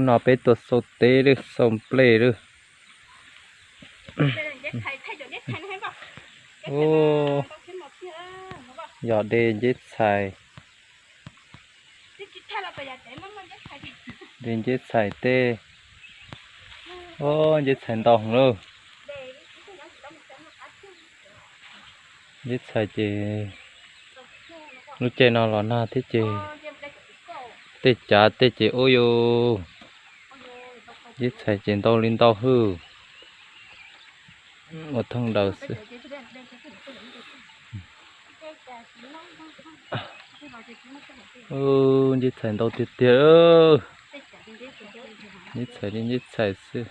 No peb tuaj xauj teb lawm, xauj nplej lawm. Yog de nceb txhais. De nceb txhais tej. Nceb txhais ntau heev lawm. Nceb txhais ces lub caij no los nag thiab ces tej cav tej ces ub yus, nceb txhais ces ntau li ntau hwj. Ua thooj daws xwb. Nceb txhais ntau tiag tiag. Nceb txhais li nceb txhais xwb.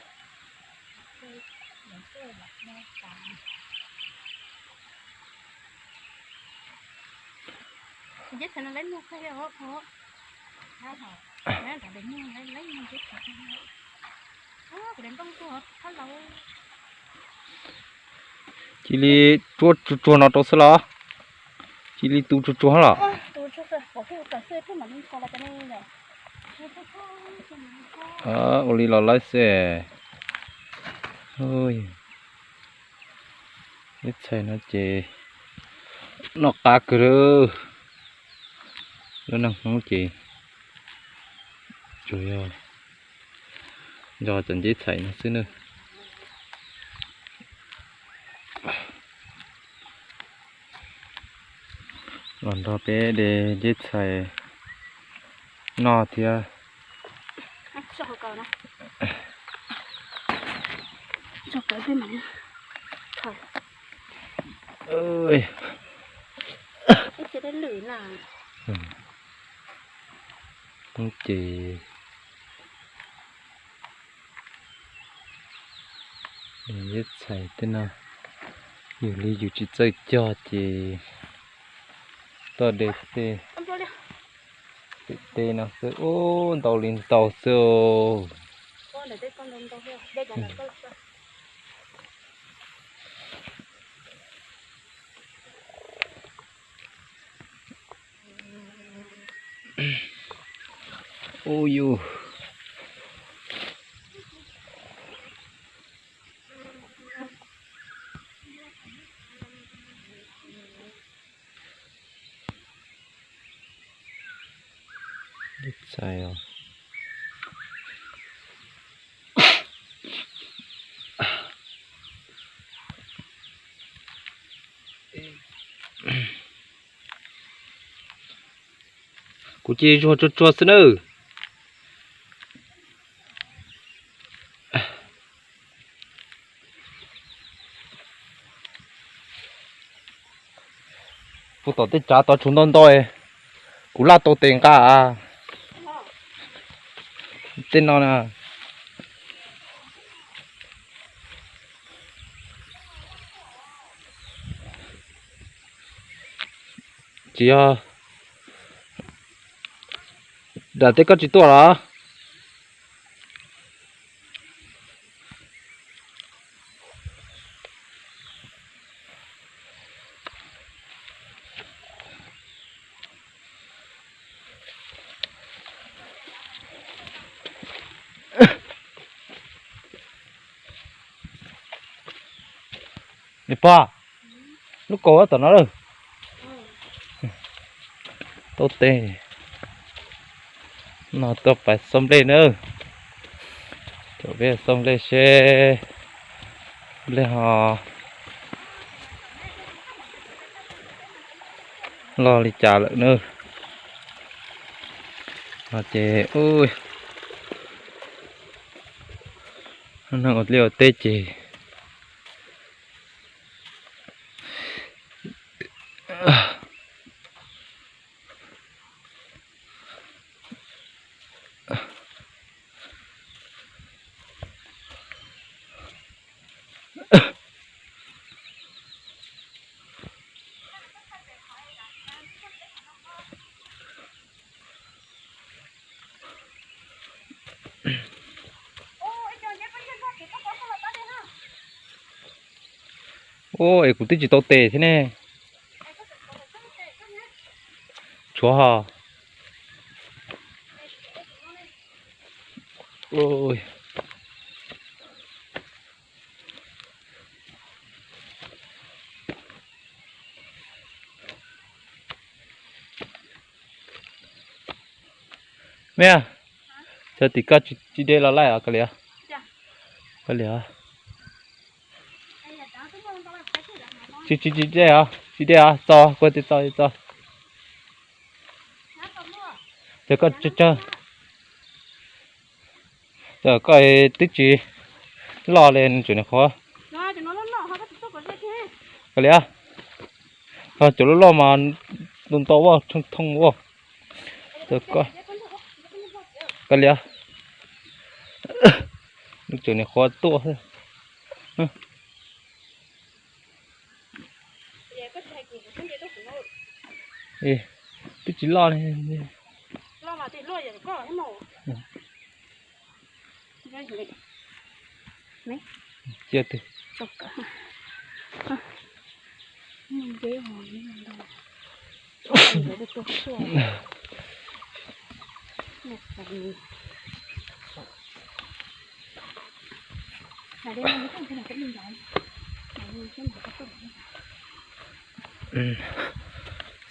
Cia li tsuag tsuag tsuag no rau xwb los? Cia li tu tsuag tsuag los? Ua li los laib xwb. Nceb txhais no ces noj qab kawg lawm. Lub neej Hmoob ces tsuas yog nco cov nceb txhais no xwb na. Los nrog peb de nceb txhais noj thiab. Ces nceb txhais tej no, yus li yus tsis txawj cog ces tuaj de tej, tej no xwb. Ub, ntau li ntau xwb. Ub yus. Ntxhais os. Kuv cia zuag tsuag tsuag xwb nawb. Puag tom tej tsav tod tshuav ntau ntau, kuv laj tau tes nqa. Tej no na. Tsis yog, dam tej koj tsis tuaj los? Niam pog, lub kaus tom no lawm. Tau tes no tuaj pais xauj nplej na. Caum peb xauj nplej seb nplej ho loj li cas lawm na. No ces ub, neeg ua liaj ua teb ces Ub, es kuv twb tsis tau tes thiab ne. Tshuav ho. Ui. Me, cov tim koj tsis de los laij os, koj liam. Koj liam. Tsis, tsis, tsis de os, tsis de os, txo, kuv tsis txo, tsis txo. Ces koj, ces koj twb tsis loj li, tseem nyuam qhuav. Koj liam. Cov loj loj mas ntau ntau ua, thooj thooj ua. Koj liam. Tseem nyuam qhuav tuaj xwb. Twb tsis loj li. Cia twg.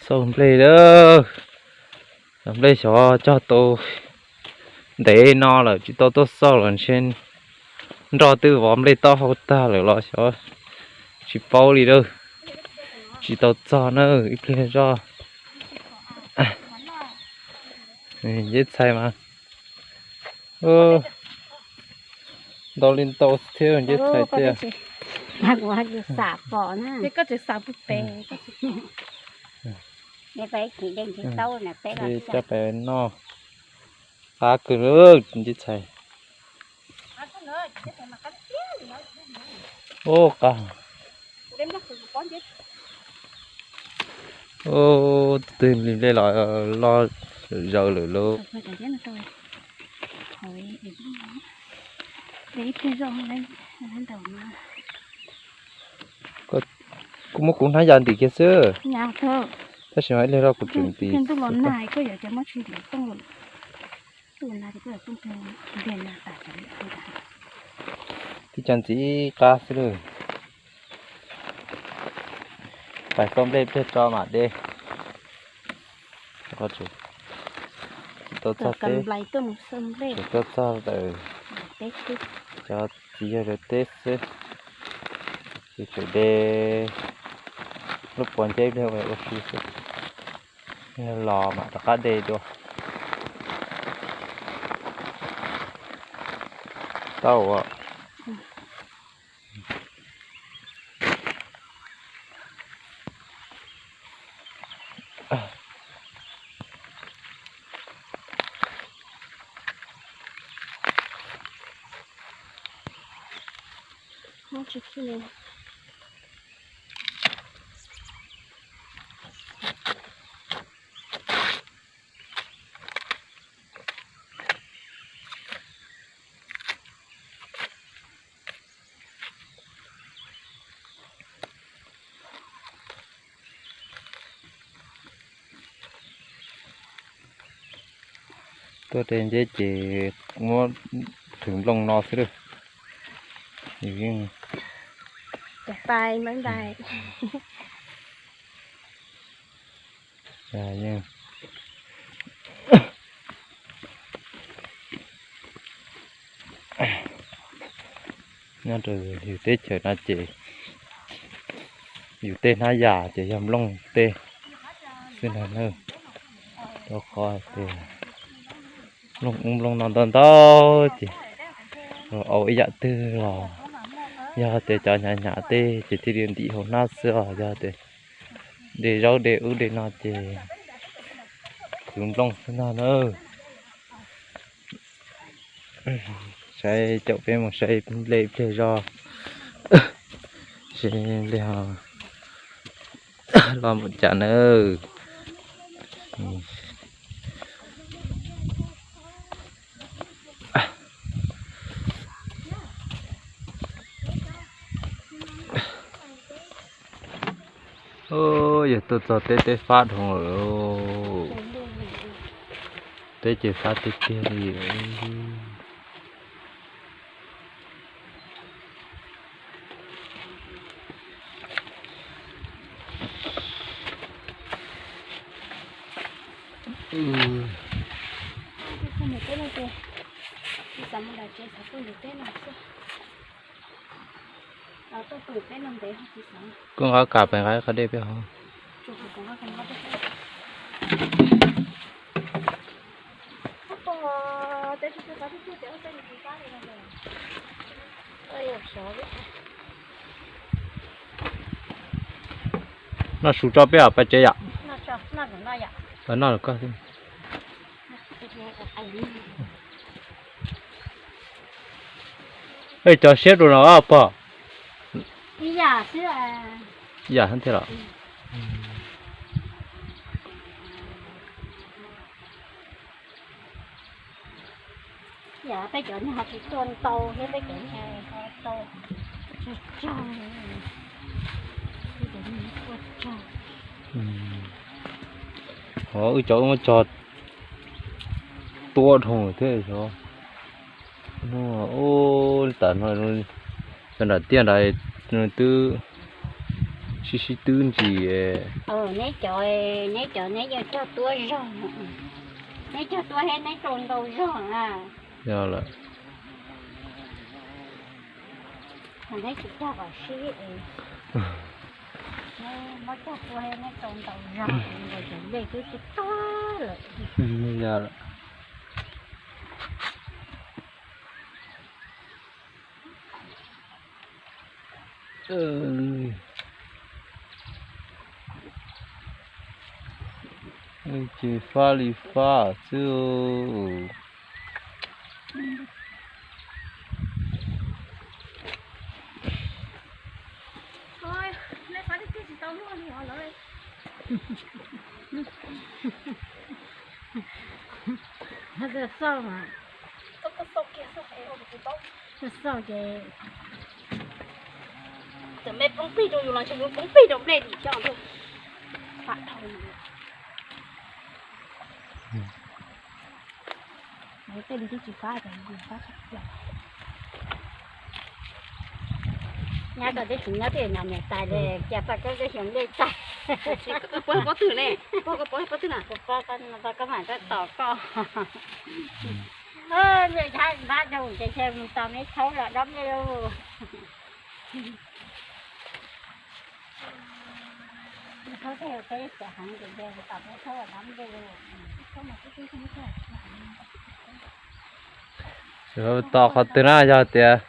Xauj nplej lawm. Nplej xyov cog tau ntev no lawm tsis tau tuaj xauj los ntshe nroj twb vov nplej taub hau tag lawm los xyov, tsis paub li lawm. Tsis tau txog na, ib pliag zoj. Nceb txhais mas ntau li ntau thiab nceb txhais tiag. Coj pais noj qab kawg nceb txhais. Ub, qab. Ub, twg li nplej los loj zaws lawm lauj. Kuv muab kuv hnab ya ntim kiag xwb. Tab sis mas ib pliag zoj kuv tseem ntim. Tib co ntxiv ib qab xwb lawm. Pais xauj nplej ib pliag tso mam de. Tsis tau txog teb, tseem tuaj txog lawm. Cov txiv yawg lawv teb xwb, ces tseem de lub puas nceb ib pliag ua si xwb. Los mam rov qab de dua. Tau. Tuaj de nceb ces muab thwv nplooj no xwb lawm. Nyob rau yus teb chaws no ces yus tej hnab yas ces yog nplooj tej xwb ntag na. Rau qhov tias nplooj ub nplooj no ntau ntau ces au ib yam twg los yog tias cov hnyav hnyav tej ces thiaj li ntim hauv hnab xwb os, yog tias de zaub de ub de no ces khwv nplooj xwb ntag na. Saib caum peb mus saib nplej ib pliag zog, seb nplej ho loj mus cas nawb. Yog tuaj txog teb, teb fab dhau lawm. Teb ces fab tiag tiag li. Kuj nqa kam pes nqa qhov dej peb hov. Noj su tso peb os pab tsev yom. Noj koj. Ej, cov siab rau no pog. Yam thiab los. Yam peb cov no ho tsis tuaj ntau thiab, peb cov no ho tau tsawg tsawg, peb cov no tuaj tsawg. Ho wb cov wb muab cog tua dhau thiab xyov. Ub, tam no cov nram tiaj nrad twb sib sib twb ntsis. Neb cov, neb cov neb yeej cog tuab zog, neb cog tuab thiab neb rau ntau zog na. Yog lawm. Neb tsis cog kom sib, neb muab cog tuab thiab neb rau ntau zog, nqis cov dej twb tsis tuag lawm. Yog lawm. Ces fab li fab xwb. Xauj mas, xauj ces txawm me poob plig rau yus los ntshe yus poob plig rau nplej dim thiab. Tej li twb tsis fab, fab tsis tiag. Nyab koj twb tsis nyob twb nyas niam tais li, cia poj koob twb xyoo nplej tag. Pob twg ne? Pob koj pob pob twg na? Kuv pob koj mam rau tom koj. Nplej tshab npab rau ces ntshe mus tos me thaub los dob nplej lauj. Thaub tej peb xav heev ces ntshe mus tos me thaub los dob nplej lauj. Tos qhov twg na, yog tias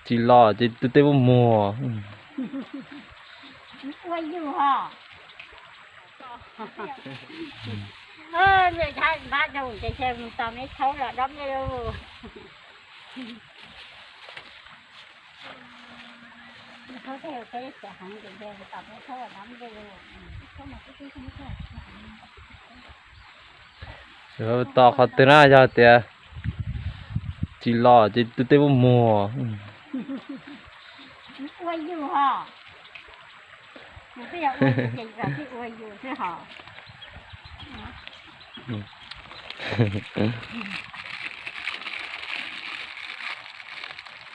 tsis los ces tus tej muaj muag. Ua yus ho. Nplej tshab npab rau ces ntshe mus tos me thaub los dob nplej lauj. Tos qhov twg na, yog tias tsis los ces tus tej muaj muag. Ua yus ho.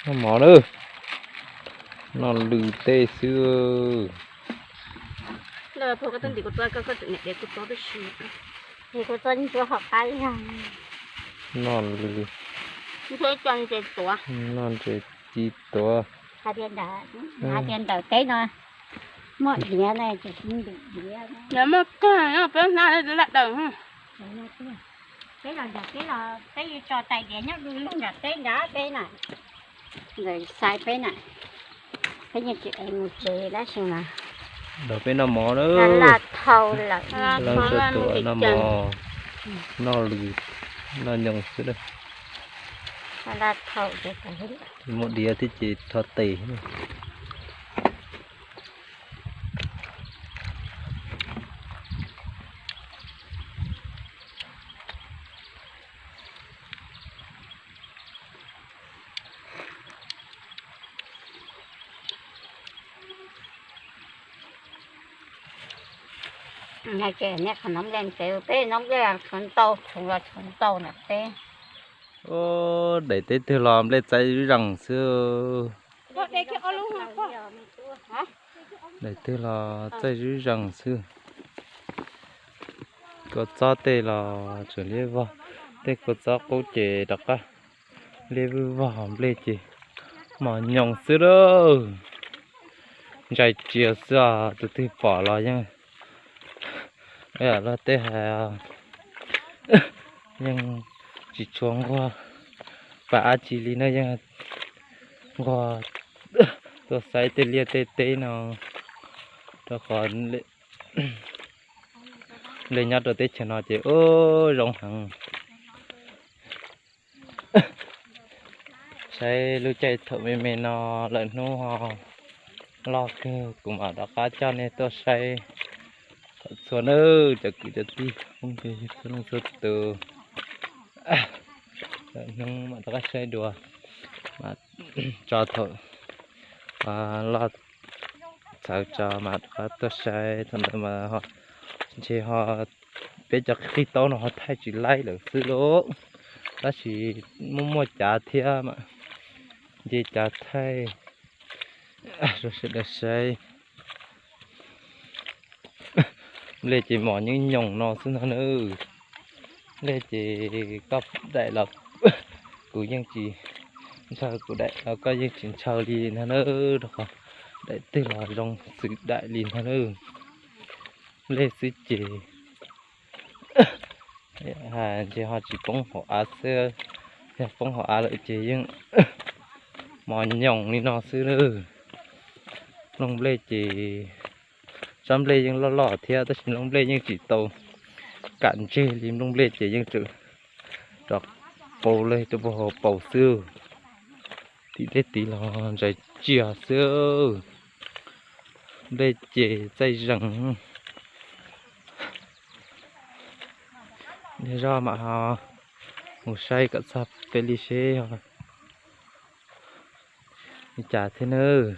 Noj mov na, noj lwm tej xwb. Noj lwm, noj ntses ci tuav. Hais tias ntawm teb no muaj diav na, ces ntws diav. Yog muaj kawg no peb hnab laj daws. Peb los nram teb los peb yuav tso tais diav nyob du lug nram teb nrad peb na. Ntawm xais peb na, peb yeej tsis ev mus tsev tab sis mas. Los peb noj mov na. Laj thau lawm. Los noj mov, noj lwm, noj nyoos xwb. Laj thau. Muaj diav thiab ces rho tes. Ces nej qhov noob nplej ntsev, peb noob nplej tshuav ntau, tshuav los tshuav ntau nram teb. Daim teb twg los nplej txaij zeeg xwb. Daim twg los txaij zeeg xwb. Kua txob tej los tseem liab vog, tej kua txob qub ces rov qab liab vog, nplej ces mos nyoos xwb lauj. Ntsais tsias xwb os, tus twg pom los yeej, luag tej hais yeej tsis tshua nquag pas dab tsi li na, yeej nquag tuaj saib tej liaj tej teb no, rau qhov nplej nyob rau teb chaws no ces ub zoo heev. Saib lub caij thaum me me no, lawm hnub ho loj kawg kuv mam rov qab coj nej tuaj saib txhua nawb cov kwv cov tij phooj ywg txhua leej txhua tus. Lawm hnub mam rov qab saib dua, tso thaum loj txawv tso mam rov qab tuaj saib. Thaum ntawd mas ntshe ho peb cov qhib taub no ho thaij tsis laib lawm xwb lauj, tab sis muaj muaj cav thiab mas nce cav thaij rau sawv daws saib. Nplej ces mos nyoos nyoos no xwb ntag nawb. Nplej ces koj daim los kuv yeej tsis ntshaw, kuv daim los koj yeej tsis ntshaw li ntag nawb, rau qhov daim twg los zoo xws daim li ntag nawb. Nplej xwb ces ntshe ho tsis poob hauv av xwb, yog poob hauv av lawm ces yeej mos nyoos li no xwb nawb. Nplooj nplej ces tsob nplej yeej loj loj thiab tab sis nplooj nplej yeej tsis tau kam ntseg li, nplooj nplej ces yeej tseem rov paus li rau puag hauv paus xwb. Tim dej tid los ntsais tsias xwb. Nplej ces txaij zeeg. Niag zoj mam ho mus saib kom txog peb li seb li cas thiab nawb.